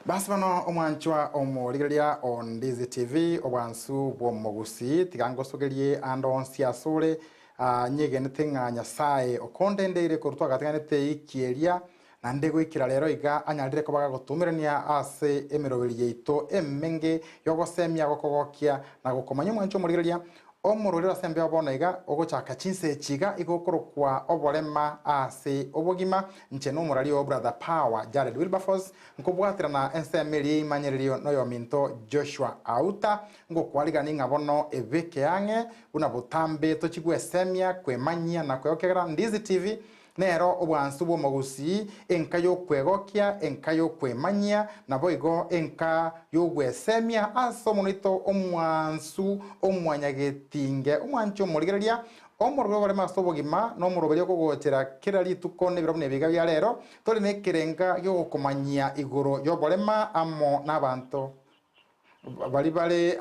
Basi bono omwanchwa omorigereria o Ndizi TV, obwansu bw'omogusii, tiga ngosugerie ande onsi asore, ah, nyegenete ng'a Nyasae okondendeire korwa twagatiganete eiki eria, naende goikera rero iga anyarire koba gagotumerania ase emeroberi yaito emenge y'ogosemia, gokogokia, na gokomanya omwanchwa omorigereria Omororero ase embeo bono iga ogochaka chinsa echi iga igo okorokwa oborema ase obogima. Inche nomorari oo Brother Power Jared Wilberforce, nkobwaterana ensemo eria eimanyererio noyominto Joshua Auta, ngokwarigani ng'a bono ebeke ang'e buna botambe tochi gwesemia, kwemanyia na kwegokiagera Ndizi TV Nero obwansu bw'omogusii, enka y'okwegokia, enka y'okwemanyia, naboigo enka y'ogwesemia ase omonwa oito omwansu omwanyagetinge. Omwanche omorigereria, omoroberi oboremo ase obogima, na omoroberi okogochera kera rituko nebiro buna ebiga bia rero, tore nekerenga gi'ogokomanyia igoro y'oborema amo nabanto. Baria bare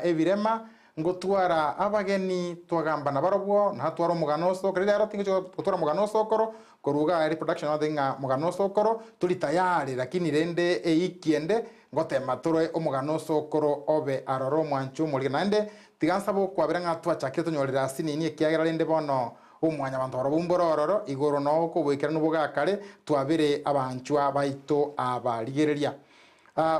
ebirema, ngotwara abageni, twagamba nabarobwo, natwara omogano osokoro. Riria rero tingochia gotwara omogano osokoro, korwa iga reproduction notebe ng'a mogano osokoro, tori tayari lakini rende eiki ende, ngotema tore omogano osokoro obe aroro omwancho omorige. Naende tiga nsabe okwabera ng'a twachakire tonyorire asinini ekiagera rende bono omwanyabanto barobwo mbore ororo, igoro noo okoboikeranu bogakare, twabere abanchwa baito aba. Rigereria.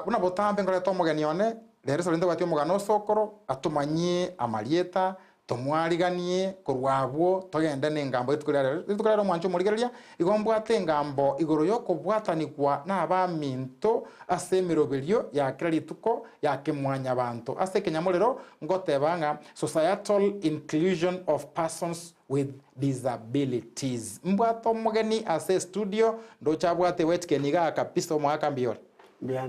Buna botambe nkoreta omogeni one, rero sore ntobwati omogano osokoro, atomanyie amarieta, tomwariganie korwa abwo togende nengambo rituko ria rero. Rituko ria rero omwanche omorigereria, igo mbwate engambo igoro y'okobwatanigwa nabaminto ase emeroberio ya kera rituko ya kemwanyabanto. Ase ekenyamorero ngoteba ng'a societal inclusion of persons with disabilities. Mbwate omogeni ase estudio, ndoche abwate ewetken igaa kabisa omogaka mbuya ore? Mbuya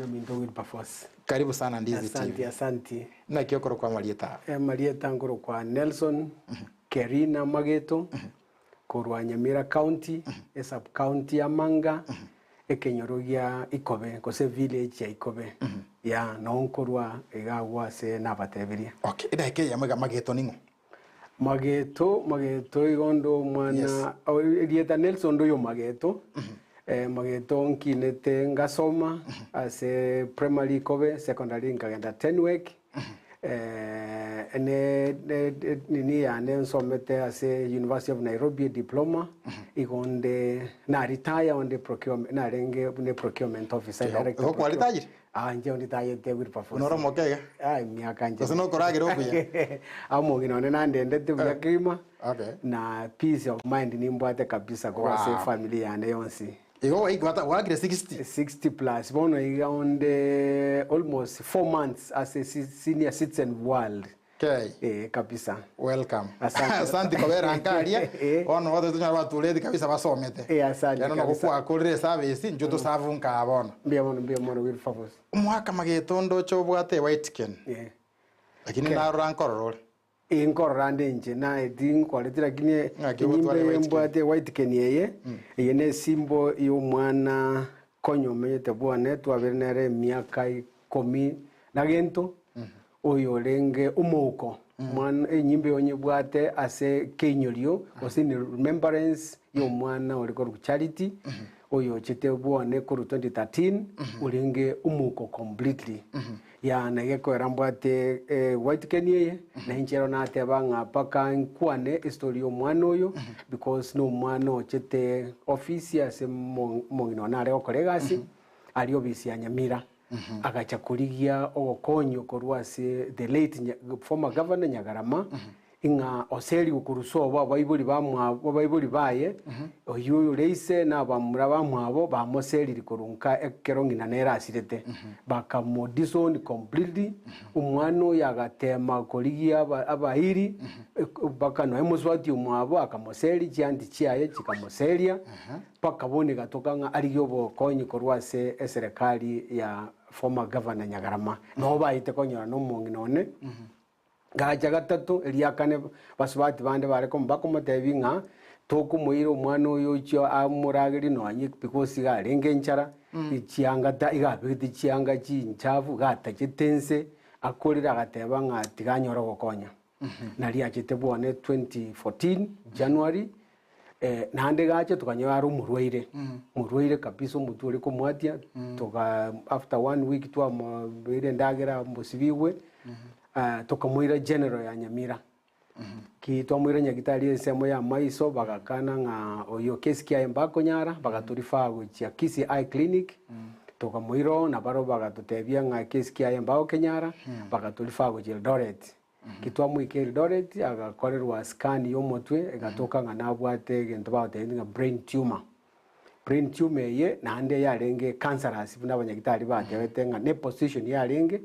ominto Wilberforce. Karibu sana Ndizi Asanti, TV. asanti. Naki okorokwa amarieta ao? Amarieta nkorokwa Nelson Kerina Mageto, korwa Nyamira County, esub county ya Manga, ekenyoro gia Ikobe gose village ya Ikobe. Yeah, noo nkorwa iga agwo ase nabatebirie. Okay, edageka eyemo iga Mageto ning'o? Mageto, Mageto igo onde omwana Yes. o- erieta Nelson onde oyo Mageto. Eh, Mageto nkinete ngasoma ase primary Ikobe, secondary nkagenda Tenwek. Eh, ne ne ne- nini yane nsomete ase University of Nairobi diploma, igo onde na retire onde procurement narenge buna procurement officer, Igo- director igo procurement. kwaritayire? Ah, inche nditayete Wilberforce. Buna ore omoke iga? Ah, emiaka inche. Gose nokoragera okuya? Omong'ina one nandendete buya kegima. Okay. Na peace of mind nimbwate kabisa korwa ase Wow. efamily yane yonsi. Igo gwaikwa gwakire 60? 60 plus bono iga onde almost 4 months ase senior citizen world. Kei. Ee kabisa. Welcome. Asante. Asante kobera nka aria. Eh. Bono gote tonyara batureti kabisa basomete. Eh, asante Kero kabisa. nogokwakorire eservice inchuo tosavu nka bono. Mbuya mono, mbuya mono Wilberforce. Omwaka mageto ndoche obwate white ken. Eh. Lakini Ke. narora nkorora ore. Eh, nkorora nde inche naye tinkoreti lakini Ng'aki enyimba ogotwara eye white ken? mbwate white ken eye, eye ne esimbo ya omwana konya omenyete bwane twabere nere emiaka ikomi na gento. Oyorenge omouko, omwana enyimba eye onyebwate ase ekeinyorio gose in remembrance y'omwana ore korokwa Charity, oyochete bwane korwa 2013, orenge omouko completely. Yeah, na gekoera mbwate white cane eye, na inche ero nateba ng'a mpaka nkwane estory y'omwana oyo, because na omwana ochete office ase omo omong'ina one are gokora egasi, aria office ya Nyamira. Agacha korigia ogokonywa korwa ase the late former governor Nyagarama, ing'a oserigwe korwa sobo abaibori bamwabo abaibori baye, oyio ore ise na abamura bamwabo bamoseriri korwa nka ekero ng'ina nere asirete. Bakamo disown completely, omwana oyo agatema korigia aba abairi, mpaka nonya mosubati omwabo akamoseria, chianti chiaye chikamoseria. Mpaka bono egatoka ng'a arigie obokonyi korwa ase eserekari ya former governor Nyagarama. Nabo baete konyora na omong'ina one. Gacha gatato, eria kane basubati bande bare komo bakomotebia ng'a tokomoira omwana oyo ochio amoragerie nonye because iga arenge enchara, chianga ta iga abegete chianga chinchafu, iga atachete nse, akorire agateba ng'a tiga anyore ogokonya. Naria achete bwane 2014 January. Naende gacha tokanyora are omorwaire, omorwaire kabisa omotwe ore komwatia, toka after one week twamobeire endagera mbosibigwe, tokamoira general ya Nyamira. Ki twamoira nyagitari ensemo ya amaiso bagakana ng'a oyo kesi kiaye mbakonyara, bagatorifer gochia Kisii Eye Clinic, tokamoira oo nabarobwo bagatotebia ng'a kesi kiaye mbagokenyara, bagatorifer gochia Eldoret. Ki twamoika Eldoret agakorerwa scan y'omotwe egatoka ng'a nabwate egento bagotebia ng'a brain tumor. Brain tumor eye naende yarenge cancerous buna abanyagitari batebete ng'a ne position yarenge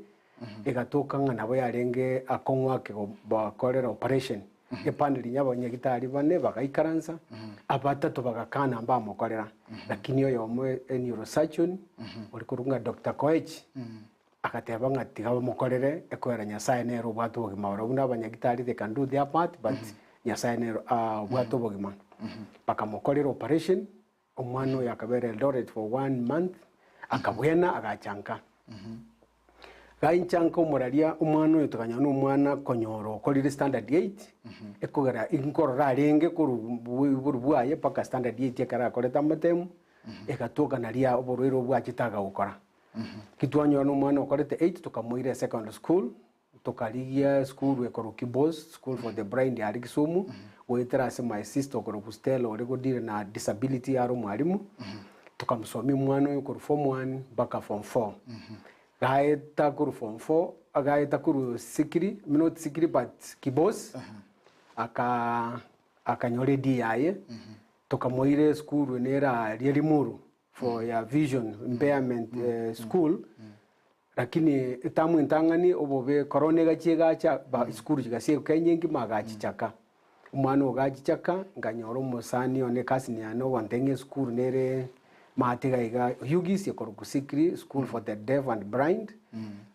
egatoka ng'a nabo yarenge akong'u ake bakorera operation. Epande rinya abanyagitari bane bagaikaransa, abatato bagakana mbamokorera, lakini oyomo e neurosurgeon ore korokwa ng'a Doctor Koech, agateba ng'a tiga bamokorere ekoera Nyasaye nere obwate obogima barobwo buna abanyagitari they can do their part but Nyasaye nere obwate obogima. Bakamokorera operation, omwana oyo akabera Eldoret for one month, akabwena agacha nka. Gaincha nka omoraria omwana oyo tokanyora na omwana konyora okorire standard eight, ekogera nkorora arenge korwa oboibori bwaye mpaka standard eight ekero akorete amatemu, egatoka naria oborwaire obwo bwachete agagokora. Ki twanyora na omwana okorete eight tokamoira esecondary school, tokarigia esukuru ekorokwa Kibos school for the blind aria Kisumu, goetera ase my sister okorokwa Stella ore godeal na disability are omwalimu, tokamosomia omwana oyo korwa form one mpaka form four. Gaeta korwa form four, gaeta korwa sikiri, not sikiri but Kibos, aka akanyora e D yaye, tokamoira esukuru nere aria Limuru. for ya vision impairment school lakini etamu entang'ani obobe corona egachia egacha ba esukuru chigasia Kenya engima agachichaka. Omwana ogo achichaka nkanyora omosani one ecousin yane ogontebia ng'a esukuru nere maate iga iga Huggies ekorokwa Sikri school for the deaf and blind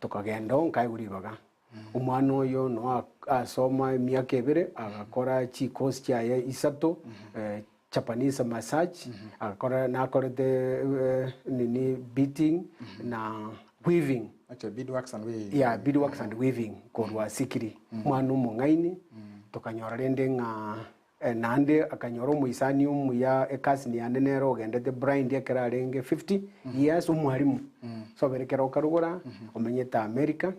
tokagenda oo nkaegwa ribaga. Omwana oyo noa asoma emiaka ebere agakora chicourse chiaye isato Japanese massage agakora nakorete nini beading na weaving. Okay, beadworks and weaving. Yeah, beadworks and weaving korwa Sikiri. Omwana omong'aini tokanyora rende ng'a naende akanyora omoisani omuya ecousin yane nere ogendete blind ekero arenge 50 years omwalimu. Sobere ekero okarugora omenyete America.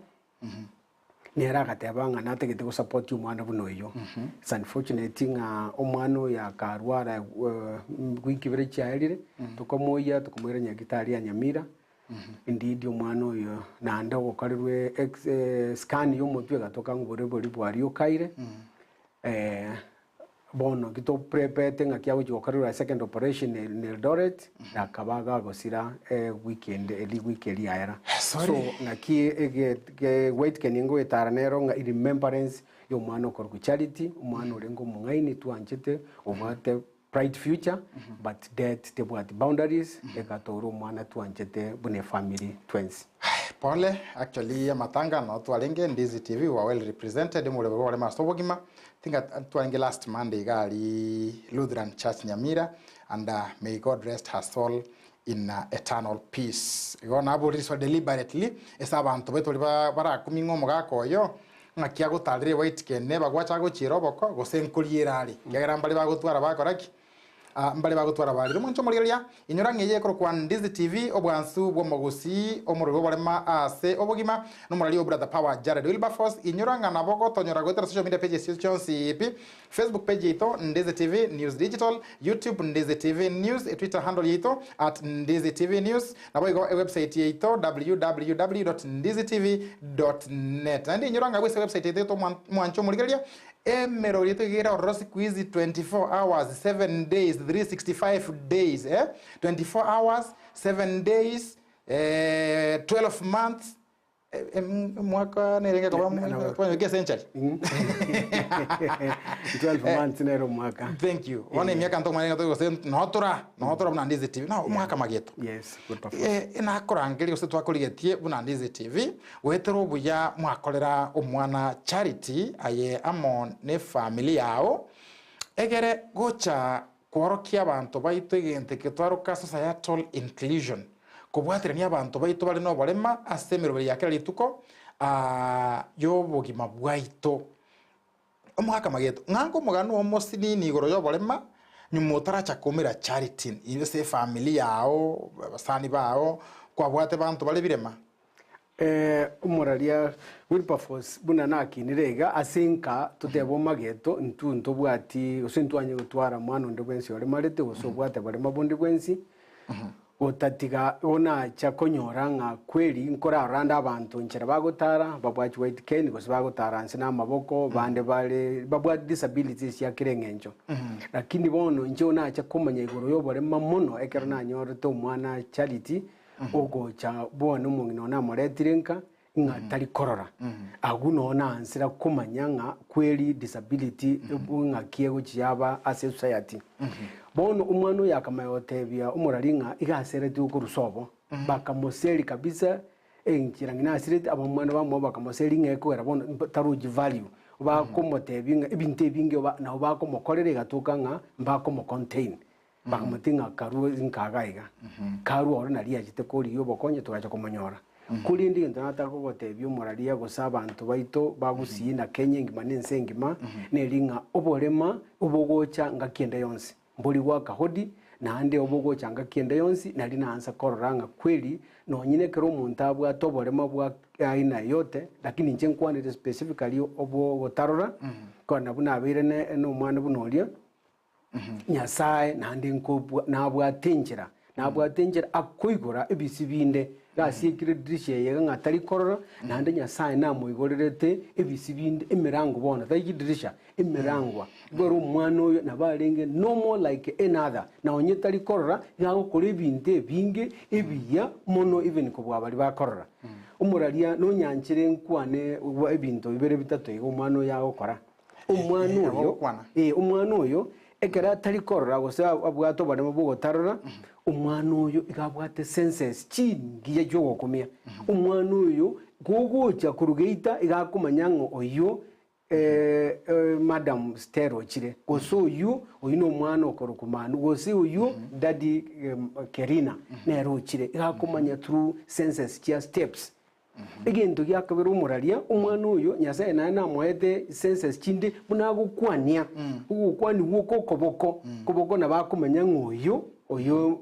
Nere agateba ng'a natagete gosupport omwana buna oyio. It's unfortunate ng'a omwana oyo akarwara wiki ibere chiaerire, tokamoyia tokamoira nyagitari ya Nyamira, indeed omwana oyo naende ogokorerwa ex scan ya omotwe egatoka ng'a oborwaire boria bwariokaire, Bono nki toprepete ng'aki agochia gokorerwa second operation in Eldoret, akaba gagosira ewiki ende eri wiki eria yaera. Sorry. So ng'aki ege ge white keni ngoetara nero ng'a remembrance ya omwana okorokwa Charity, omwana orenge omong'aini twanchete, obwate bright future, but death tebwati boundaries, egatora omwana twanchete buna efamily twensi. Pole, actually amatanga no twarenge Ndizi TV we were well represented omorwebe bwa ase obogima think twarenge last Monday iga aria Lutheran Church Nyamira and may God rest her soul in eternal peace. Igo naborire so deliberately ase abanto baito baria barakumie ng'a omogaka oyo ng'aki agotarera ewhite kende bagwacha agochiera oboko gose nkoriera are ekiagera mbare bagotwara bakora ki? Mbare bagotwara barire omonche omorigereria, inyora ng'a eye ekorokwa Ndizi TV, obwansu bw'omogusii, omorweri bw'oborema ase obogima, nomorari o Brother Power Jared Wilberforce. Inyora ng'a nabo gotonyora goetera social media pages chiaito chionsi pi, Facebook page yaito Ndizi TV News Digital, YouTube Ndizi TV News, Twitter handle yaito at Ndizi TV News, naboigo ewebsite yaito www.ndizitv.net. Naende inyora ng'a ase ewebsite yaito mwanche omorigereria, Emerori yaito iga ere ororo siku hizi 24 hours, 7 days, 365 days, eh? 24 hours, 7 days, eh, 12 months, eh, em, omwaka nerenge koba twanywa century. 12 months nere omwaka. Thank you. Bono emiaka ntomanyete ng'a gose notora, notora buna Ndizi TV. No, omwaka mageto. Yes, good performance. Eh, nakorangeria gose twakorigetie buna Ndizi TV. Goetera obuya mwakorera omwana Charity aye amo nefamiri yao, egere gocha kworokia abanto baito egento eke twaroka societal inclusion, kobwaterania abanto baito bare noborema ase emeroberi ya kera rituko y'obogima bwaito. Omogaka mageto, ng'anka omogano omosinini igoro y'oborema, Nyuma otaracha koumera Charity ase efamiri yao, abasani bao, kwabwate banto bare birema? Omoraria Wilberforce buna nakinire iga, ase enka totebe omageto, intwe ntobwati gose ntwanye gotwara mwana onde bwensi oremarete gose obwate borema bonde bwensi, gotatiga onacha konyora ng'a kweri nkorarora ande abanto nchera bagotara, babwati white cane gose bagotara nse na amaboko, bande bare babwate disabilities chia kera eng'encho. Lakini bono inche onacha komanya igoro y'oborema mono ekero nanyorete omwana Charity, Ogocha bwane omong'ina one amoretire nka, ng'a tari korora. Agwo noo naansera komanya ng'a kweri disability ng'aki egochi yaba ase esociety. Bono omwana oyo akamanya gotebia omorari ng'a iga aseretigwe korwa sobo. Bakamoseri kabisa, enchera ng'ina asirete, abamwana bamwabo bakamoseri ng'a ekogera bono tarochi value. Bakomotebia ng'a ebinto ebinge nabo bakomokorera egatoka ng'a mbakomocontain. Bakamotia ng'a karue nkaga iga. Karue oro nario achete korigia obokonyi togacha komonyora. Korende egento nataka kogotebia omoraria gose abanto baito ba Gusii na Kenya engima na ense engima neri ng'a oborema obogocha ngaki ende yonsi. Mbori goaka hodi naende obogocha ngaki ende yonsi nari naansa korora ng'a kweri nonye nekero omonto abwate oborema bwa aina yote lakini inche nkwanere specifically obogotarora korende nabwo nabeire ne omwana buna oria. Nyasae naende nkobua nabwate enchera, nabwate enchera akoigora ebisi binde, gasiekire edirisha eye iga ng'a tari korora, naende Nyasae namoigorerete ebisi binde emerango bono, tari chidirisha, emerangwa. Ekero omwana oyo nabo arenge normal like any other, na onye tari korora, iga agokora ebinto ebinge ebiya mono even kobua baria bakorora. Omoraria nonyanchere nkwane ebinto bibere bitato iga omwana oyo agokora. Omwana Eh, oyo, agokwana. eh, omwana oyo ekero atari korora gose abwate oboremo bw'ogotarora, omwana oyo iga abwate senses chingiya chiogokumia. Omwana oyo gogocha korwa geita iga akomanya ng'a oyio eh, eh, madam Stella ochire, gose oyio oyio na omwana okorokwa Manu, gose oyio daddy em, Kerina nere ochire. Iga akomanya through senses chia steps. Egento gia kabere omoraria, omwana oyo Nyasae naye namoete senses chinde buna agokwania, ogokwanigwa oko okoboko, koboko nabo akomanya ng'a oyo, oyo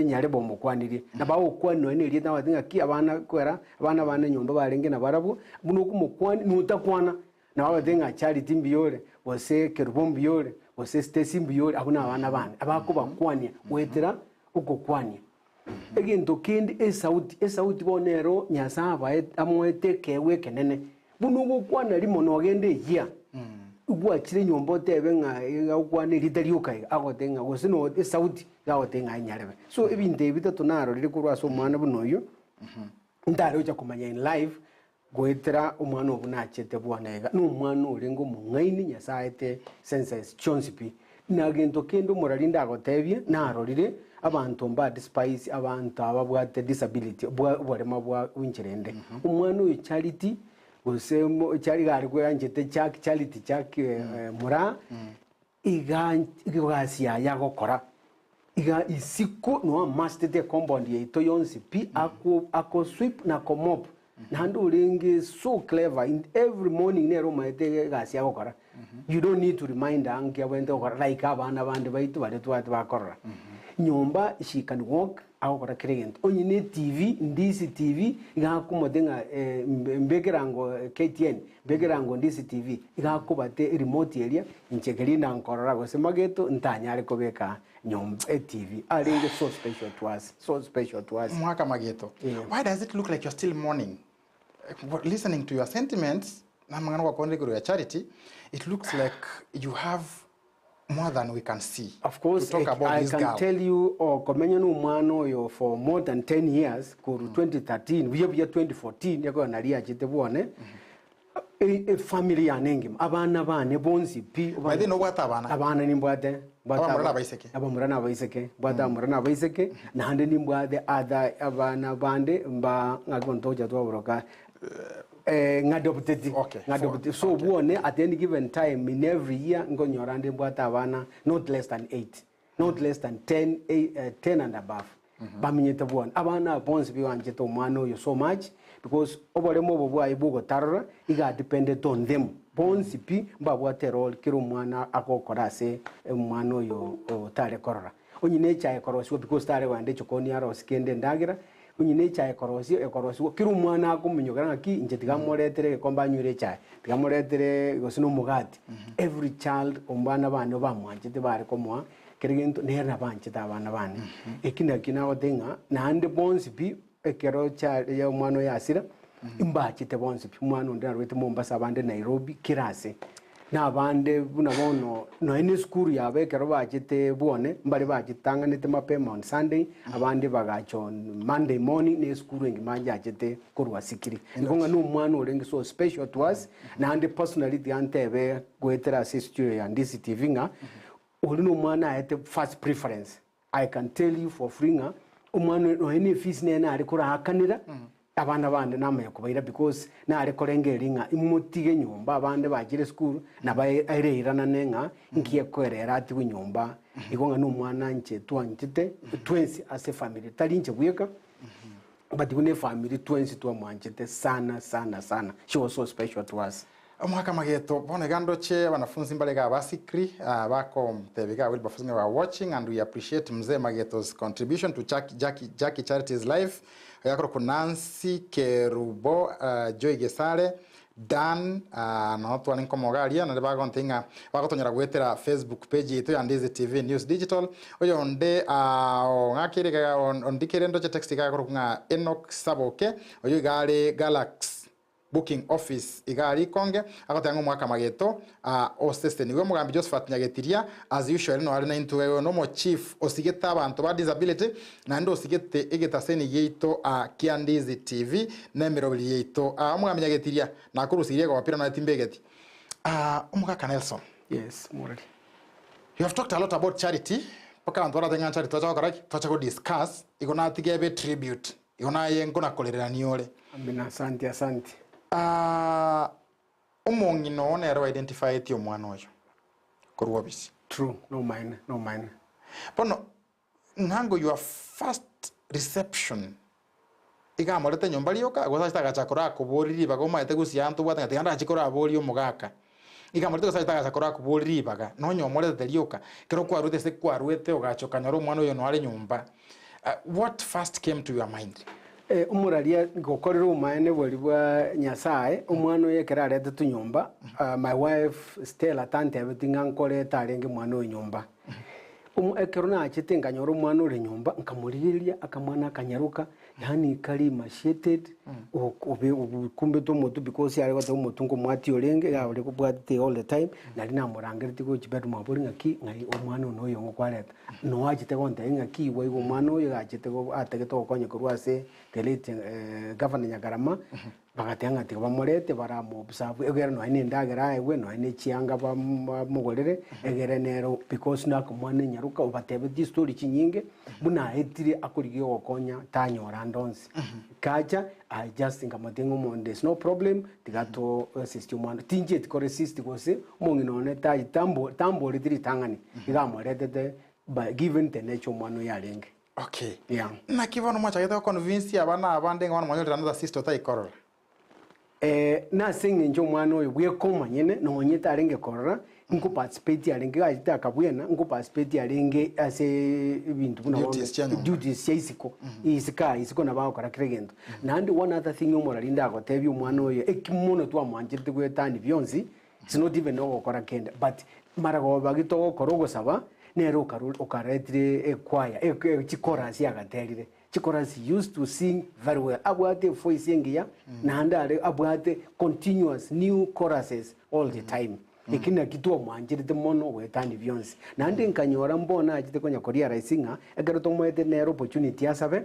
nyarebe omokwanirie. Nabo agokwania nonya na erieta nabwate ng'aki abana kwera, abana bane nyomba barenge nabarabwo, buna okomokwania notakwana, nabo abwate ng'a Charity mbuya ore, gose Kerubo mbuya ore, gose Stacy mbuya ore, abwo nabana bane, abakobakwania goetera ogokwania. Egento kende esauti, esauti bono ero Nyasae abae amoete ekeegwa ekenene. Buna ogokwana rimo nogende eyia, gwachire nyomba otebe ng'a iga okwane erita rioka iga, agotebie ng'a gose no esauti iga agotebie ng'a enyarebe. So ebinto ebi bitato narorire korwa ase omwana buna oyio, ntare gocha komanya in life, Goetera omwana obwo nachete bwana iga, nomwana orenge omong'aini Nyasae aete senses chionsi pi. Na gento kende omorari ndagotebie, narorire abanto mba despise abanto ababwate disability bwa oborema bwa enchera ende. Omwana oyo Charity gose mo Chari iga are koanchete Jack Charity Jack Moraa, iga egasi yaye agokora. Iga isiko noa amastete ecompound yaito yonsi pi ako ako sweep na ko mop naende orenge so clever in every morning nere omaete egasi agokora you don't need to remind her nki abwenerete gokora like abana bande baito baria twabete bakorora nyomba she can walk agokora kera egento onye ne etv ndisi tv iga akomote ng'a mbekerango KTN mbekerango ndisi tv iga akobate eremote eria inche keri nkorora gose mageto ntanyare kobeka nyomba etv arenge so special to us so special to us Mwaka Mageto, Yeah. why does it look like you're still mourning? Listening to your sentiments, namang'ana gwakwanire igoro ya Charity, it looks like you have more than we can see. Of course, to talk about I this can girl. tell you okomenya na omwana oyo for more than 10 years korwa 2013 buya buya 2014 ekero nari achete bwane efamily yane engima abana bane bonsi pi By the way, nobwate abana? abana nimbwate mbwate Abamura na abaiseke? abamura na abaiseke mbwate abamura na abaiseke naende nimbwate other abana bande mba ng'aki bono togocha twaboroka ng'adopteti ng'adopteti so bwone at any given time in every year nkonyora nde mbwate abana not less than 8 not less than 10 10 and above bamenyete bwone abana aba bonsi biganchete omwana oyo so much because oboremo obo bwaye bwogotarora iga depended on them. Bonsi pi mbabwate erori kera omwana agokora ase omwana oyo otare korora. Onye ne echae ekorosigwa because tare kogenda echokoni arosie kende endagera, onye ne echae ekorosia ekorosigwa kera omwana akominyokera ng'aki inche tiga moretere egekombe anywere echae, tiga moretere gose na omogati. Every child omwana bane bamwanchete bare komoa kera egento nere nabanchete abana bane. Eki nakio nagotebia ng'a naende bonsi pi ekero chia omwana oyo asira, mbachete bonsi pi, omwana onde narwete Mombasa abande Nairobi, kera ase. Na abande buna bono nonya na esukuru yabo ekero bachete bwone, mbare bachitang'anete mapema on Sunday, abande bagacha on Monday morning, na esukuru engima yachete korwa sikiri. Igo ng'a na omwana orenge so special to us, naende personally tiga ntebe goetera ase estudio ya Ndizi TV ng'a, oria na omwana aete first preference. I can tell you for free ng'a omwana oyo nonya ne efees nere nare koraakanera abana bande namanya kobaira because nare korengereria ng'a imotige nyomba abande bachire esukuru nabo areiranane ng'a nki ekoerera atigwe nyomba igo ng'a na omwana inche twanchete twensi ase efamiri tari inche bweka but buna efamiri twensi twamwanchete sana sana sana she was so special to us. Omwaka mageto bono iga ndoche abanafunzi mbare iga abasikri ah, bakontebia iga Wilberforce ng'a we are watching and we appreciate Mzee Mageto's contribution to Jackie, Jackie, Jackie Charity's life. Oyo akorokwa Nancy Kerubo ah, Joy Gesare Dan ah, nono tware nkomoga aria naende bagontebia ng'a bagotonyora goetera Facebook page yaito ya Ndizi TV News Digital. Oyonde ah, ong'akeire iga ondikere ndoche text iga akorokwa ng'a Enock Saboke oyo iga are Galax Booking office iga rikonge, agoteba ng'a omwaka mageto aa osesenigwe. Omogambi Josephat Nyagetiria as usual ere noare naintwe iga nomo chief osigete abanto ba disability naende osigete egetaseni giaito aa kia Ndizi TV na emeroberi yaito. Aa omogambi Nyagetiria nakorusirie egopira nonya timbegeti. Aa omogaka Nelson. Yes, Murari. You have talked a lot about charity mpaka abanto baratebe ng'a charity twacha gokora ki? Twacha go discuss igo natige ebe tribute. Igo naye nkonakorererania ore. Amina asanti asanti. Aah omong'ina oo nere o identifyeti omwana oyo korwa obisi. True nomaene nomaene. Bono ng'ango your first reception iga amorete nyomba rioka gose achete agacha korakoboria ribaga omaete gusii aa ntobwate ng'a tiga ndachi koraboria omogaka. Iga amorete gose achete agacha korakoboria ribaga nonya omoretete rioka ekero kwarwete ase kwarwete ogacha okanyora omwana oyo noare nyomba What first came to your mind? Omoraria gokorera obomaene boria bwa Nyasae, omwana oyo ekero aretetwe nyomba, my wife Stella tantebeti ng'a nkorete arenge mwana oyo nyomba. Ekero nachete nkanyora omwana ore nyomba, nkamorigereria akamwana akanyaroka, yaani kare emaciated, okumbete omotwe because are goteba omotwe nkomwatia orenge, iga ore kobwatete all the time, nari namorangeretie gochia bedroom abori ng'aki ng'ai omwana one oyo ng'o kwareta. Noachete gontebia ng'aki igwa iga omwana oyo iga achete atagete gokonya korwa ase the late Governor Nyagarama, bagateba ng'a tiga bamorete baramo observe egere nonya na endagera aegwe, nonya na echianga bamogorere, egere nere because nakomwana enyaroka obatebetie chistori chinyinge, buna aetire akorigia ogokonya tanyora ande onsi. Kacha, I just nkamotebia ng'a omonto there is no problem, tiga to assist omwana, tinchieti ko resist gose omong'ina one tai tambo tamboreti ritang'ani, iga amoretete by given the nature omwana oyo arenge. Okay. Yeah. Naki bono mwachagete go convince abana abande ng'a bono mwanyorire another sister otaikorora? Nase eng'encho omwana oyo bweka omonyene nonye tarenge korora, nko participate arenge gachete akabwena, nko participate arenge ase ebinto buna bono Duties chia nyomba. duties chia isiko, isiko aa isiko nabo agokora kera egento. Naende one other thing omorari ndagotebie omwana oyo, eki mono twamwancherete goetania bionsi, it's not even ogokora kende but maragoba gito ogokora ogosaba, nere okaru okaretire ekwaya chikorasi agaterire. Chikorasi used to sing very well abwate evoice engiya naende are abwate continuous new choruses all the time eki naki twamwancherete mono goetania bionsi naende nkanyora mbono achete konya korealize ng'a ekero tomoete nere opportunity asabe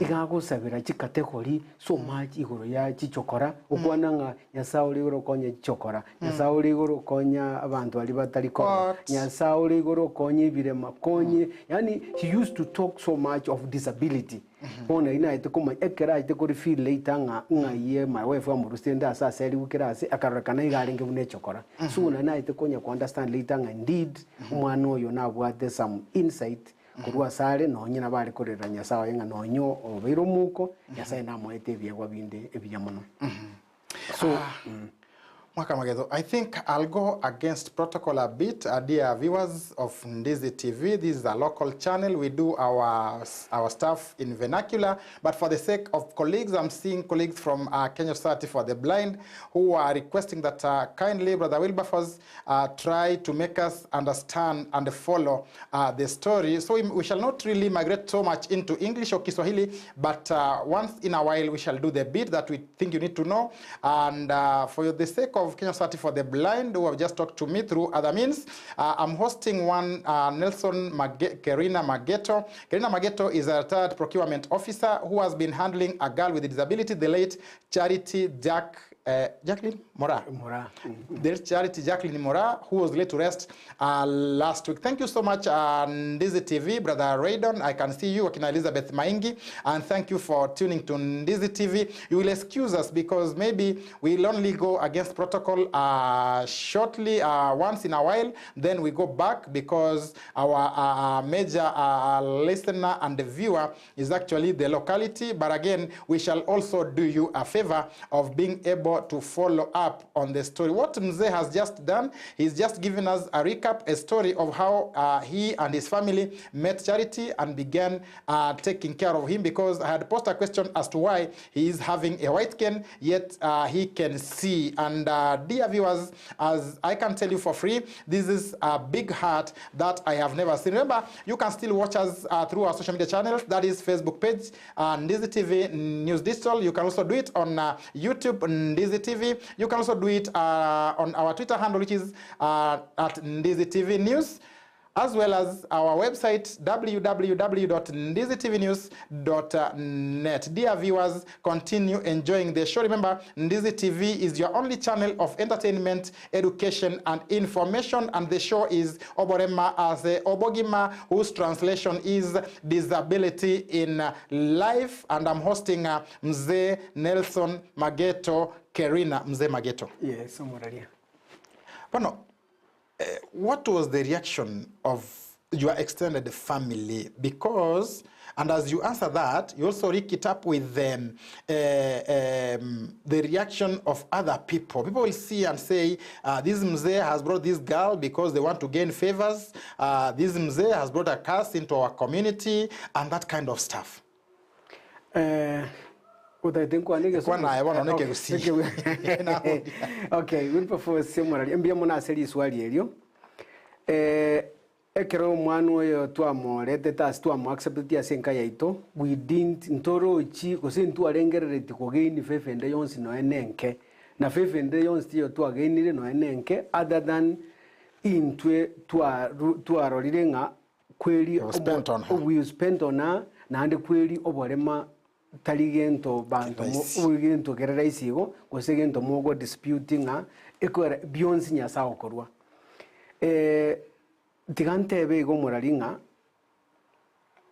iga agosabera chicategory so much igoro ya chichokora okwana ng'a Nyasae ore igoro konya chichokora Nyasae ore igoro konya abanto baria batari korora What? Nyasae ore igoro konya ebirema konye yaani she used to talk so much of disability bono nari naete komanya ekero achete kori feel later ng'a ng'ai my wife amorusire nde ase aserigwe kera ase akarorekana iga arenge buna echokora so nari naete konya ko understand later ng'a indeed omwana oyo nabwate some insight korwa ase are nonye nabo are korera Nyasae oye ng'a nonye obeire omouko Nyasae namoete ebiegwa binde ebiya mono so. Mwaka Mageto, I think I'll go against protocol a bit. Dear viewers of Ndizi TV, this is a local channel. We do our stuff in vernacular, but for the sake of colleagues, I'm seeing colleagues from Kenya Society for the Blind who are requesting that kindly Brother Wilberforce try to make us understand and follow the story. So we shall not really migrate so much into English or Kiswahili, but once in a while we shall do the bit that we think you need to know. And for the sake of Kenya Society for the Blind, who have just talked to me through other means, I'm hosting one Nelson Kerina Mageto. Kerina Mageto is a retired procurement officer who has been handling a girl with a disability, the late Charity Jacqueline Mora. Mora. The Charity Jacqueline Mora, who was laid to rest last week. Thank you so much, Ndizi TV, Brother Raydon. I can see you, Akina Elizabeth Maingi, and thank you for tuning to Ndizi TV. You will excuse us because maybe we'll only go against protocol shortly, once in a while, then we go back because our major listener and the viewer is actually the locality. But again, we shall also do you a favor of being able to follow up on the story. What Mzee has just done, he's just given us a recap, a story of how he and his family met Charity and began taking care of him, because I had posed a question as to why he is having a white cane, yet he can see. And dear viewers, as I can tell you for free, this is a big heart that I have never seen. Remember, you can still watch us through our social media channels, that is Facebook page, Ndizi TV News Digital. You can also do it on YouTube, Ndizi TV. You can also do it on our Twitter handle, which is at Ndizi TV News, as well as our website, www.ndizitvnews.net. Dear viewers, continue enjoying the show. Remember, Ndizi TV is your only channel of entertainment, education, and information, and the show is Oborema Ase Obogima, whose translation is Disability in Life, and I'm hosting Mzee Nelson Mageto Kerina. Mzee Mageto. Yes, Omoraria. Bono, what was the reaction of your extended family? Because, and as you answer that, you also link it up with the reaction of other people. People will see and say, this Mzee has brought this girl because they want to gain favors. This Mzee has brought a curse into our community, and that kind of stuff. Utaite nkwane Kwana aye bono neke gusi. Okay, Wilberforce Omorari, mbuya mono ase riswali erio. Ekero omwana oyo twamorete ase twamoaccepteti ase enka yaito, we didn't ntorochi gose ntwarengerereti kogain favor ende yonsi noe nenke na favor ende yonsi tiyo twagainire noe nenke other than intwe twarorire ng'a kweri You spent on her. We spent on her, naende kweri oborema tari gento banto Rahisi. Gento kere rahisi igo gose gento mogo dispute ng'a ekwera bionsi Nyasaye okorwa. Tiga ntebe igo omorari ng'a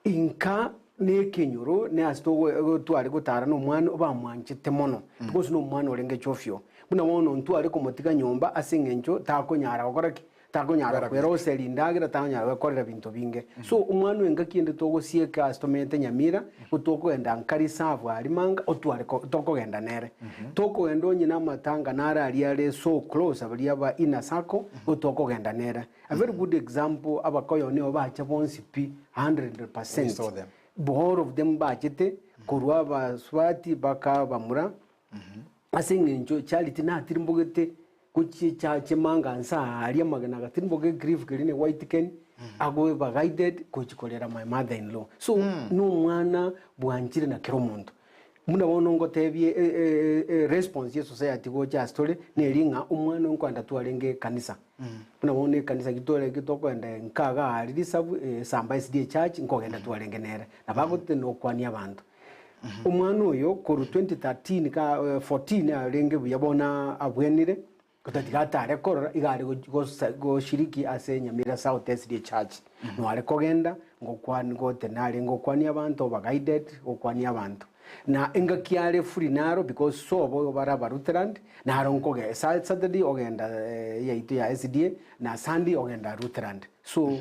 inka na ekenyoro na ase tware gotara na omwana bamwanchete mono because na omwana orenge chofio buna bono ntware komotiga nyomba ase eng'encho takonyara gokora ki takonyara kweroseri ndagira takonyara gwekorera binto binge. So omwana oyo engaki ende togosieka ase tomenyete Nyamira gotokogenda nkarisabu aria manga otware tokogenda nere tokogenda onye na amatanga nare aria are so close abaria ba inner circle gotokogenda nere. A very good example, abakoyo nibo bacha bonsi pi 100%. We saw them. All of them bachete korwa abaswati baka bamura ase eng'encho Charity natirimbogete gochichache manga nsa aria magana gatirimboge grief keri ne white ken agoe ba guided gochikorera my mother in law. So no mwana bwanchire na kero omonto muna bono ngotebie response ye society gocha asitore neri ng'a omwana nkwenda twarenge kanisa buna bono ekanisa gitore gitokwenda nkaga ari risabu samba SDA church nkogenda twarenge nere na bagote nokwania abanto. Omwana oyo koru 2013 ka 14 arenge buya bona abwenire gotatiga atare korora iga are goshiriki ase Nyamira South SDA Church no are kogenda ngokwani gote nare ngokwania abanto ba guided gokwania abanto na engaki are free naro because so bo bara ba Lutheran naro nkoge Saturday ogenda yaito ya SDA na Sunday ogenda Lutheran. So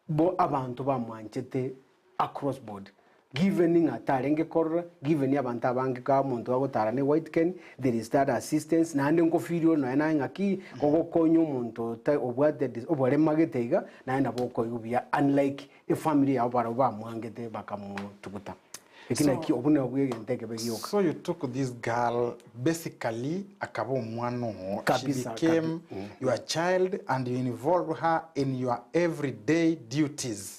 bo abantu bamwanchete across board. Given ng'a tarenge korora, given abanto abange ka omonto agotara ne white cane, there is that assistance, naende nkofeel ore nonya naye ng'aki, kogokonya omonto ota obwate dis oborema gete iga, naye nabo okoigwa buya unlike efamiri yabo barabwo bamwangete bakamotuguta. Eki So naki obwo nabwo egento ekebe gioka. So you took this girl basically akaba omwana oo, she Kabisa, kabi became your child and you involve her in your everyday duties.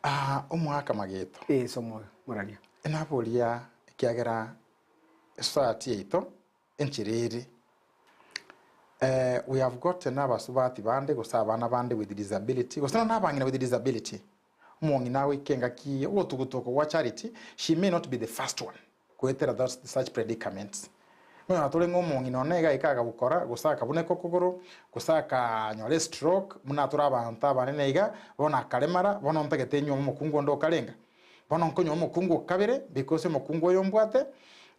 Aa omwaka mageto. Ee somo moraria. Naboria ekiagera esociety yaito enchera ere eh, we have gotten abasubati bande gose abana bande with disability gose nonya abang'ina with disability, omong'ina agoika engaki ogotuguta oko gwa Charity, she may not be the first one goetera those such predicaments. Nkonyora tore ng'a omong'ina one iga aika agabukora gose akabuneka okogoro gose akanyora estroke buna tore abanto abanene iga, bono akaremara, bono ntagete nyuome omokungu onde okarenga. Bono nkonywa omokungu o kabere because omokungu oyo mbwate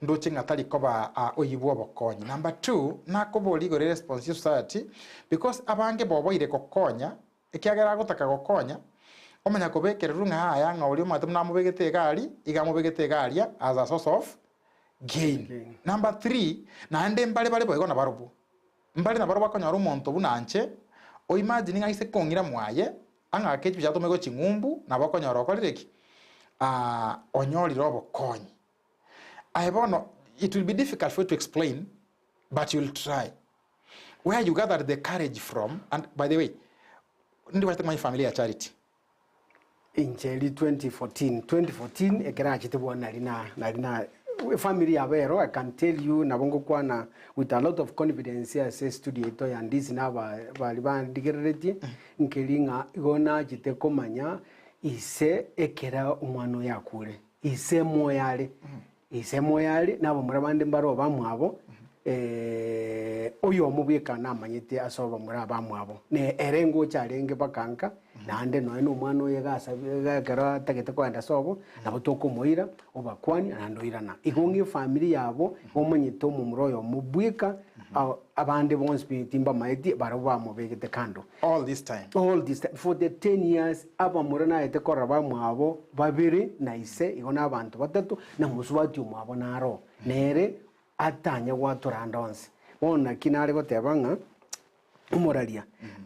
ndoche ng'a tari koba oyio bw'obokonyi. Number two, nakoboria igoro eresponse ya society because abange boboire gokonya ekiagera agotaka gokonya, omanya kobekererwa ng'a yaya ng'a oria omanyete buna amobegete iga aria, iga amobegete iga aria as a source of gain. Number three, naende mbare bare boigo nabarobwo, mbare nabarobwo bakonyora omonto buna inche, o imagine ng'a ase kong'ira mwaye, Ang'ake echibi chiatome gochia ng'umbu, nabo okonyora okorire ki? Ah, onyorire obokonyi. Aye bono, it will be difficult for you to explain, but you'll try. Where you gathered the courage from, and by the way, ndi gwachete komanya efamily ya Charity. Inche eri 2014, 2014 ekero achete bono nari na nari na efamily yabo ero I can tell you nabo ngokwana with a lot of confidence ase estudio yaito ya Ndizi na aba baria bandigereretie Nkeri ng'a igo nachete komanya ise ekera omwana oye akure, ise moyo are, ise moyo are, na abamura bande mbare obamwabo, oyomo bweka namanyete ase abamura abamwabo, na ere ngocha arenge mpaka nka, naende nonya na omwana oye iga asabi iga ekero atagete kogenda sobo, nabo tokomoira, obakwania naende oirana. Igo ng'a efamiri yabo, omanyete omomura oyomo bweka, Abande bonsi pi timbamaeti, barabwo bamobegete kando. All this time. All this time. For the 10 years, abamura naete korora bamwabo babere na ise, igo nabanto batato, na mosubati omwabo naro. Nere atanya gwatora ande onsi. Bono naki nare goteba ng'a omoraria,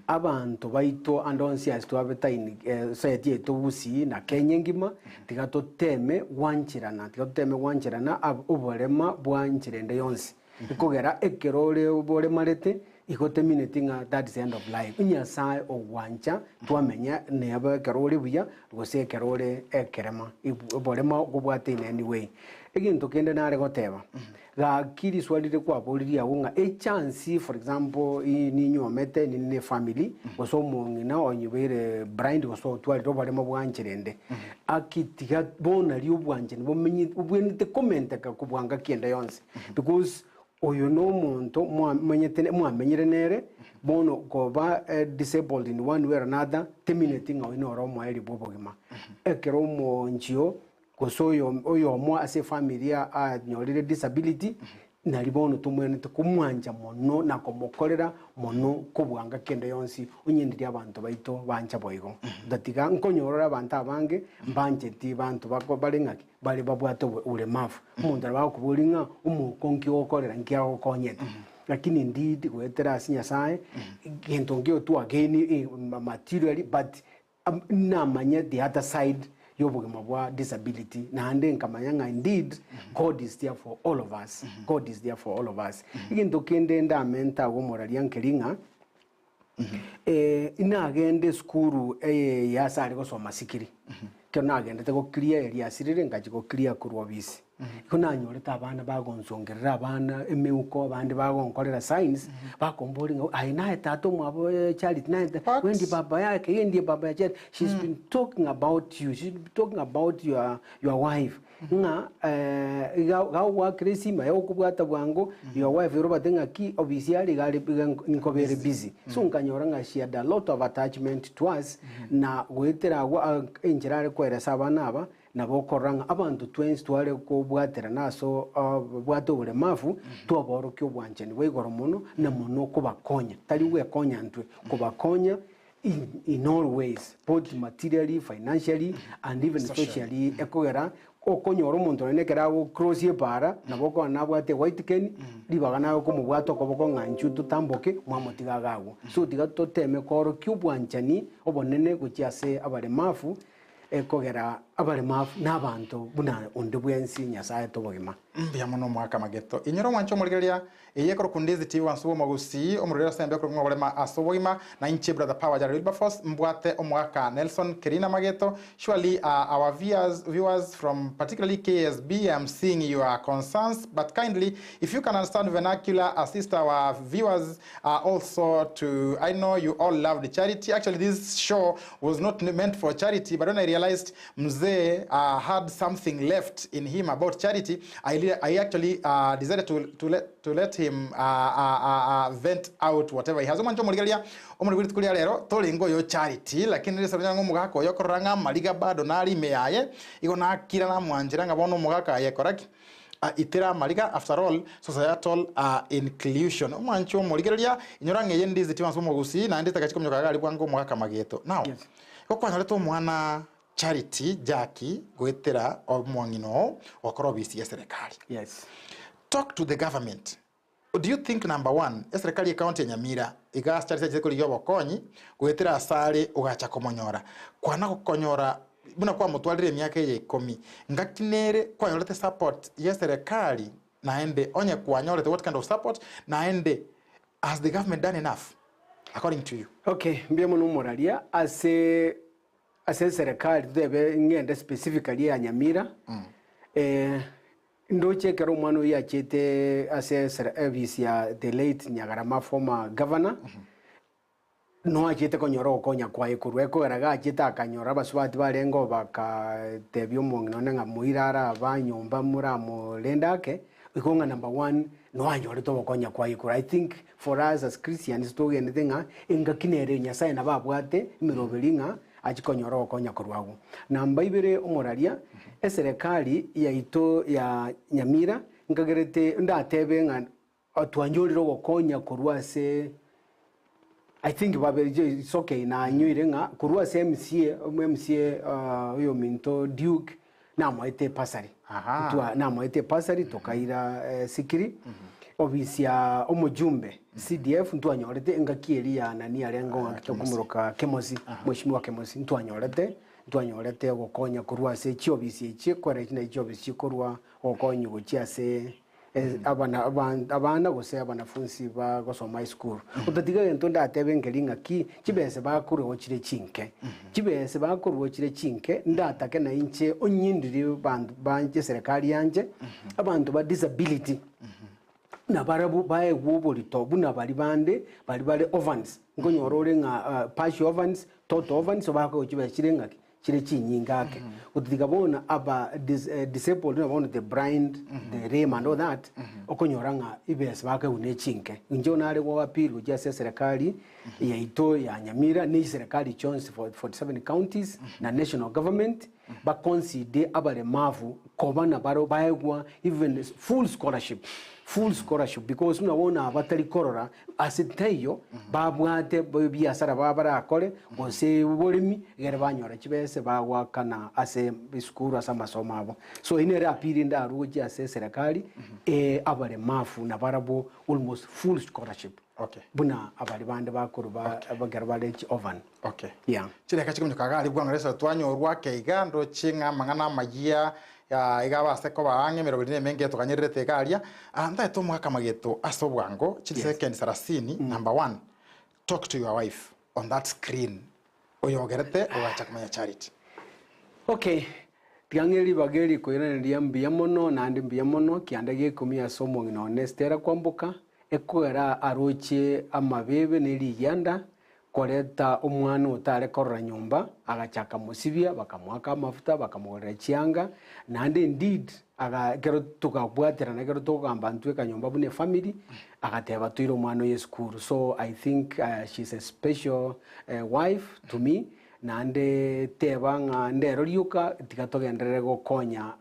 abanto baito ande onsi ase twabetaini society yaito Gusii na Kenya engima, tiga toteme gwancherana, tiga toteme gwancherana ab oborema bwa nchera ende yonsi. Ekogera ekero ore oboremarete, igo temineti ng'a that is the end of life. Nyasae ogwancha twamenya neba ekero ore buya gose ekero ore ekerema, oborema okobwate in any way. Egento kende nare goteba, gaki riswali rire kwaboririe agwo ng'a echance for example ninyuomete ninde ne efamily, gose omong'ina onyobeire blind gose otwarire oborema bwa nchera ende, aki tiga bono nario obwanchani bomenye bobwenerete komenteka kobua ngaki ende yonsi. Because oyo nomonto mwamenyete mwamenyire nere, bono koba disabled in one way or another, temineti ng'a oyio noro omoerio bw'obogima. Ekero omonchio gose oyo oyomo ase efamiri anyorire disability, nari bono tomwenerete komwancha mono na komokorera mono kobua ngaki ende yonsi, onye ndiria abanto baito bancha boigo. Otatiga nkonyora ore abanto abange mbancheti banto bako bare ng'aki. Baria babwate oboremavu, omonto nabo agokoboria ng'a omouko nki ogokorera, nki agokonyete. Lakini indeed goetera ase Nyasaye, gento nkeiyo twagain materially but namanye the other side ya obogima bwa disability naende nkamanya ng'a indeed God is there for all of us, God is there for all of us. Egento kende ndamente agwo omoraria nkeri ng'a, Inagende esukuru eye ya ase are gosoma sikiri, ekero nagendete gokiria eria asirire ngachia gokiria korwa obisi. Igo nanyorete abana bagonsongerera abana emeuko abande bagonkorera signs, bakomboria ng'a aye naye tata omwabo Charity naye ta What? we ndiye baba yake, yeye ndiye baba ya Charity, she's been talking about you, she's been talking about your your wife. Ng'a iga gagoakera esima aye okobwata bwango your wife ere obate ng'aki obisi are iga are iga nkobere busy. So nkanyora ng'a she had a lot of attachment to us na goetera agwo enchera are koeresa abana aba nabo okorora ng'a abanto twensi tware kobwaterana ase obwate oboremavu twaborokia obwanchani bwa igoro mono na mono kobakonya tari gwekonya intwe kobakonya. in all ways, both materially, financially and even socially, ekogera okonyora omonto nonye ekero agocross epara, nabo okogana nabwate ewhite cane, ribaga naye okomobwata okoboko ng'a inchuo totamboke, mwamotiga iga agwo. So tiga toteme koorokia obwanchani obonene gochia ase abaremafu, ekogera abaremafu na abanto buna onde bwensi Nyasaye tobogima. Mbuya mono omwaka mageto. Inyora omwanche omorigereria, eye ekorokwa Ndizi TV bwansu bw'omogusii, omorweri ase embe okorokwa ng'a oborema ase obogima, na inche Brother Power Jared Wilberforce, mbwate omwaka Nelson Kerina Mageto. Surely our viewers, viewers from particularly KSB, I am seeing your concerns, but kindly if you can understand vernacular, assist our viewers also to, I know you all loved charity. Actually this show was not meant for charity, but when I realized Mzee had something left in him about charity, I, I actually decided to let him vent out whatever he has. Omwancho omorigereria omorigwe rituko ria rero torengo oyo charity, lakini rese ng'a omogaka oyo okorora ng'a amariga bado nare ime yaye, igo nakira namwanchera ng'a bono omogaka aye kora ki? Itera amariga, after all societal inclusion. Omwancho omorigereria inyora ng'a eye ndizi tiwanse omogusii naende etagachi kominyoka iga aria bwango omogaka mageto. Now, Yes. igo kwanyorete omwana Charity Jackie goetera omong'ina oo gokora obisi ya serikali. Yes. Talk to the government. Do you think number one, eserikali ye county ya Nyamira iga ase Charity achete korigia obokonyi goetera ase are ogacha komonyora. Kwana gokonyora buna kwamotwarire emiaka eye ikomi, ngaki nere kwanyorete support ye serikali naende onye kwanyorete what kind of support naende has the government done enough according to you? Okay, mbuya mono omoraria ase ase eserekari totebe ng'ende specifically eya Nyamira, ndoche ekero omwana oyio achete ase esere office ya the late Nyagarama former governor, no achete konyora ogokonya kwaye korwa ekogera gachete akanyora abasubati barenge oo bakatebia omong'ina one ng'a moire are aba nyomba moramorende ake, igo ng'a number one noanyorete ogokonya kwaye korwa. I think for us as Christians togenete ng'a engaki nere Nyasaye nabo abwate emeroberi ng'a achie konyora ogokonya korwa agwo. Namba ibere omoraria, eserekari yaito ya Nyamira nkagerete ndatebe ng'a twanyorire ogokonya korwa ase I think babe it's okay nanyoire ng'a korwa ase MCA, MCA oyominto Duke namoete epasari. Aha. Twa namoete epasari tokaira sikiri ofisi ya omojumbe CDF ntwanyorete engaki eria ya nani arenge Ah, Kemosi. tokomoroka Kemosi, Mheshimiwa Kemosi ntwanyorete ntwanyorete ogokonya korwa ase chiofisi echi ekore echi nachi chiofisi chikorwa ogokonya gochia ase abana abana gose abanafunsi bagosoma esukuru. Otatiga egento ndatebe nkeri ng'aki, chibese bakorwa chire chinke, chibese bakorwa chire chinke, ndatake na inche onyindiri banto banche eserekari yanche, abanto ba disability, nabarabwo baegwe oborito buna baria bande, baria bare orphans, nkonyora ore ng'a partial orphans, total orphans, bakoegwa chibesa chire ng'aki. chire chinyinge ake. Gotatiga bono aba dis, eh, disabled buna bono the blind, the lame and all that, okonyora ng'a ibesa bakoegwa ne chinke. Inche nare go appeal gochia ase eserekari yaito ya Nyamira ne chiserekari chionsi for 47 counties na national government, baconsider abaremavu koba nabaro baegwa even full scholarship, full scholarship because buna bono aba batari korora Ase taiyo babwate ebiasara barakore, gose oboremi, egere banyore chibese bagoakana ase esukuru ase amasomo abo. So eyio nere appeal ndarue gochia ase eserekari, abaremafu nabarabwo almost full scholarship Okay. buna abari bande bakorwa ba ekero bare chi orphan. Okay. Yeah. Chidakika chikominyoka iga aria bwango Yeso twanyorwa ake iga ndoche ng'a amang'ana amayia iga abase koba ang'e emeroberi na emenge etoganyererete iga aria. Ntaete omogaka mageto ase obwango chiri Yes. seconds sarasini number one talk to your wife on that screen oyogerete ogacha komanya Charity. Okay, tiga ng'e ribaga eri koiraneria mbuya mono naende mbuya mono kianda gia ikomi ase omong'ina one Stella Kwamboka, ekogera aroche amabebe ne rigianda Koreta omwana otare korora nyomba, agachaka mosibia, bakamoaka amafuta, bakamogorera chianga, naende indeed aga ekero tokabwaterana ekero tokogamba intwe ekanyomba buna efamily, agateba toire omwana oye esukuru. So I think she's a special wife to me, naende teba ng'a ndero rioka, tiga togenderere gokonya.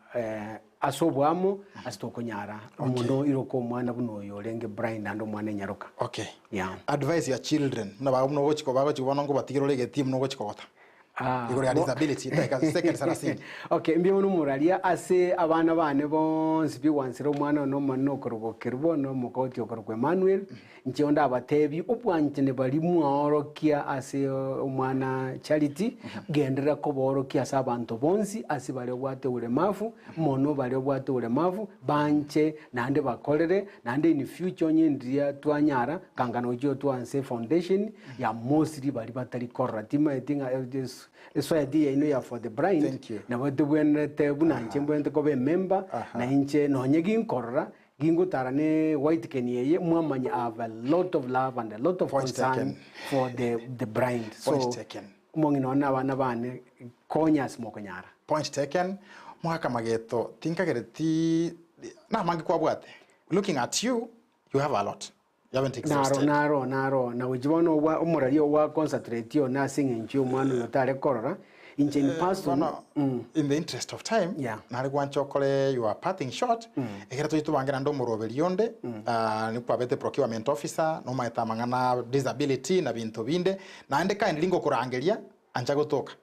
ase oboamo ase tokonyara omonto iroka omwana buna oyo orenge blind naende omwana enyaroka. Okay. Yeah. Advise your children buna ba buna ogochi bagochi bono nkobatigera ore egetii buna ogochi kogota. Ah, Igoro ya bo- disability dakika second sarasini. Okay, mbuya mono omoraria ase abana bane bonsi bigwansera omwana one omonene okorokwa Kerubo na omokoti okorokwa Emmanuel, inche onde abatebi obwanchani baria mwaorokia ase omwana Charity, genderera kobaorokia ase abanto bonsi ase baria obwate oboremavu, mono baria obwate oboremavu, banche naende bakorere, naende in future onye ndiria twanyara, kangana ochie otwanse efoundation ya mostly baria batari korora, timaeti ng'a esociety yaino ya for the blind, Thank you. nabo tobwenerete buna inche mbwenerete koba emember, na inche nonye ginkorora, gingotara ne white cane eye, mwamanya I have a lot of love and a lot of Point concern taken. for the, the blind. Point So, taken. omong'ina one na abana bane, konya ase mokonyara. Point taken. Mwaka mageto tinkagereti namange kwabwate. Looking at you, you have a lot. You haven't Naro, exhausted. naro, naro, na gochia bono obwa omoraria ogwa concentrate one ase eng'encho ya omwana oyo otare korora, inche in person, Bono, in the interest of time, Yeah. nare gwancha okore your parting shot, ekero tochi tobange naende omoroberi onde, ah, nikwabete procurement officer, nomaete amang'ana disability na binto binde, naende kindly ngokorangeria, ancha gotoka.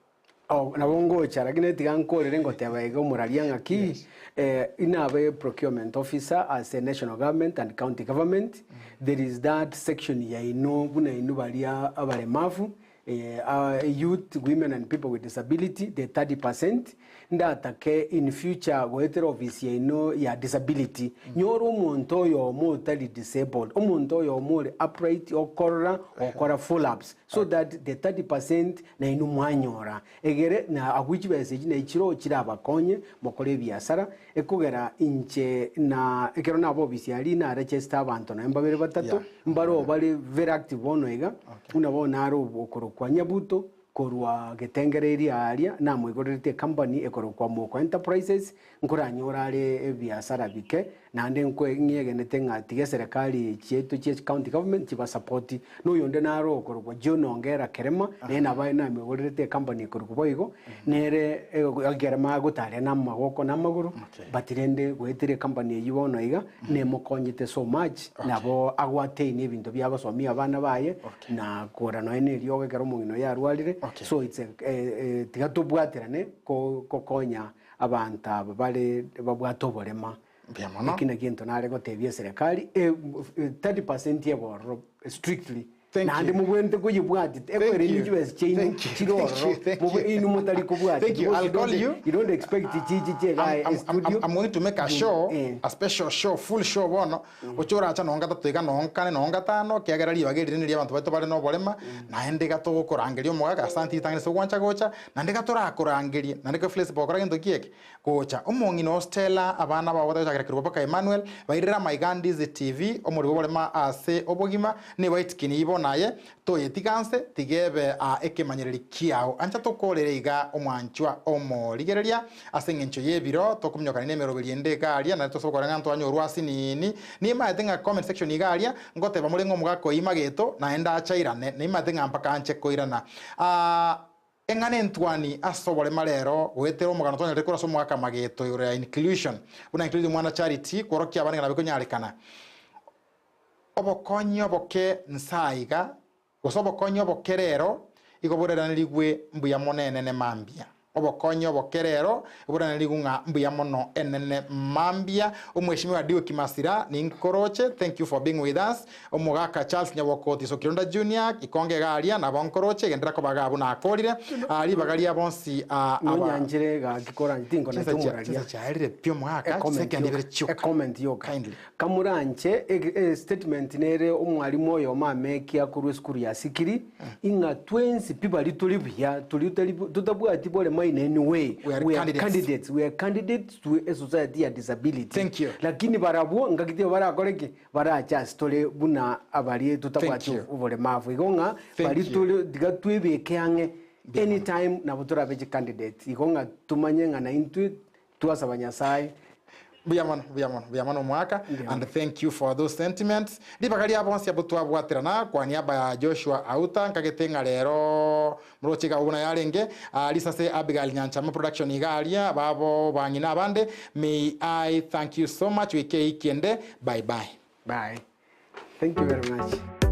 Oh, nabo ngocha lakini tiga nkorere ngoteba iga omoraria ng'aki eh, inabe procurement officer ase national government and county government there is that section yaino buna inwe baria abaremavu eh, ah, youth women and people with disability the 30% ndatake in future goetera office yaino ya disability nyore omonto oyomo otari disabled omonto oyomo ore upright okorora okora full ups so that the 30% nainwe mwanyora egere na agwo chibesa echi naichire chirabakonye mokore ebiasara ekogera inche na ekero naba ofisi aria naregister abanto naye mbabere batato Yeah. mbaro bare very active bono iga buna bono nare okorokwa Nyabuto korwa getengere eria aria namoigorerete ecompany ekorokwa Moko Enterprises nkoranyora are ebiasara bike naende nkwe ng'iegenete ng'a tiga eserekari chiaito chia county government chibasapoti na oyonde nare okorokwa John Ongera Kerema naye nabo namoigorerete ecompany ekorokwa boigo nere ekerema agotaria na amagoko na amagoro Okay. but rende goetera ecompany eywo bono iga nemokonyete so much nabo agwatainia ebinto bia gosomia abana baye Okay. na kora nonya na eriogo ekero omong'ina oyo arwarire Okay. so it's a, eh, eh, tiga tobwaterane ko- kokonya abanto aba bare babwate oborema Mbuya mono. eki naki ento nare gotebia eserekari eh, 30% ebororo strictly Thank naende you. mobwenerete koyebwati Thank ekwere you. chibesa chiaino Thank you. chire Thank you. ororo Thank Mobwe- you. inwe motari kobwati Thank you. Because I'll you call don't- you. you don't expect chichi chiega I'm, I'm, studio I'm, I'm going to make a show, Eh. a special show, full show bono. Ochoracha nonga tatu iga nonga kane nonga tano kiagera ribaga erire niria abanto baito bare noborema naende iga togokorangeria omogaka asante ritang'ani ase ogwancha gocha naende iga torakorangerie naende ke flexible okora gento ki eke gocha omong'ina o Stella abana bao batagochakera Kerubo mpaka Emmanuel bairire amaiga Ndizi TV omorero oborema ase obogima nigo aitikini ibo naye toyetiga nse tiga ebe aa ekemanyereri kiao ancha tokorere iga omwanchwa omorigereria ase eng'encho y'ebiro tokominyokania na emeroberi ende iga aria naende tosobe korora ng'a ntwanyorwa ase nini nimaete ng'a comment section iga aria ngoteba more ng'a omogaka oyio mageto naende achairane nimaete ng'a mpaka anche koirana aa Eng'ana entwani ase oborema rero goetera omogano twanyarete korwa ase omogaka mageto igoro ya inclusion buna include mwana charity kworokia abana ng'a nabikonyarekana. Obokonyi oboke nsa aiga gose obokonyi oboke rero igo borairanerigwe mbuya mono enene mambia. Obokonyi oboke rero borairanerigwe ng'a mbuya mono enene mambia. Omweshimiwa Dioki Masira ninkoroche thank you for being with us. Omogaka Charles Nyabokoti Sokirunda Junior, ikonge iga aria, nabo nkoroche, genderera koba iga abwo nakorire, aa ribaga ria bonsi aa aba. Nonyanchire gaki koranche tinkonacha Chinsa chia omoraria. chinsa chiaerire pi omogaka, E comment chisecond yoka, ibere chioka. e comment yoka. Kindly. Kamoranche e statement nere omwalimu oyomo amekia korwa esukuru ya Sikiri, ing'a twensi pi baria tore buya, toria totari totabwati borema in any way, We are we are candidates. candidates, we are candidates to a society ya disability. Thank you. Lakini barabwo ngaki tibo barakore ki? Barache ase tore buna abaria totabwati Thank you. oboremavu. Igo ng'a Thank baria you. tore tiga twebeke ang'e anytime nabo torabe chicandidate. Igo ng'a tomanye ng'a naintwe twasaba Nyasaye. Mbuya mono, mbuya mono, mbuya mono omwaka, and thank you for those sentiments. Ribaga ria bonsi abwo twabwaterana kwa niaba ya Joshua Auta nkagete ng'a rero moroche iga buna yarenge ah, risase Abigail Nyanchama production iga aria babo bang'ina abande may I thank you so much wiki eye ikiende bye bye. Bye. Thank you very much.